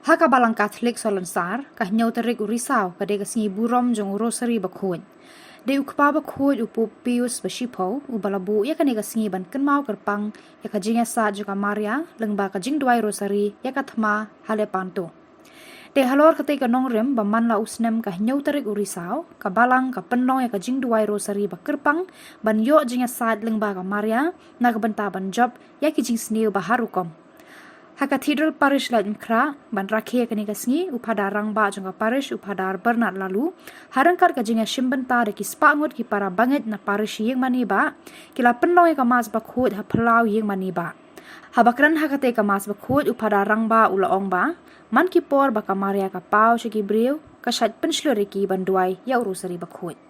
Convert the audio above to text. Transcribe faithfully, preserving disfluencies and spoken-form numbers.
Ha ka Balang Katholik Salonsar, ka hynñiew tarik u Risaw ka dei ka sngi burom jong u Rosary Bakhuid. Dei u Kpa Bakhuid u Pope Pius ba shiphew uba la buh ïa kane ka sngi ban kynmaw kyrpang ïa ka jingïasaid jong ka Maria lyngba ka jingduwai Rosary ïa ka thma ha Lepanto. Te halor katei ka nongrim ba man la u snem ka hynñiew tarik u Risaw, ka Balang ka pynlong ïa ka jingduwai Rosary ba kyrpang ban ïoh jingïasaid lyngba ka Maria na ka bynta ban jop ïa ki jingsniew ba har rukom. Ha Cathedral Parish Laitumkhrah, ban rakhe ïa kane ka sngi, u Phadar Rangbah jong ka Parish, u Phadar Bernard Laloo, ha ryngkat ka jingïashim bynta da ki spah ngut ki para bangeit na Parish Ïingmane Bah, ki la pynlong ïa ka Mass Bakhuid ha phyllaw Ïingmane Bah. Haba kren ha katei ka Mass Bakhuid, u Phadar Rangbah u la ong ba man ki por ba ka Maria ka paw sha ki briew, ka shait pynshlur ïa ki ban duwai ïa u Rosary Bakhuid.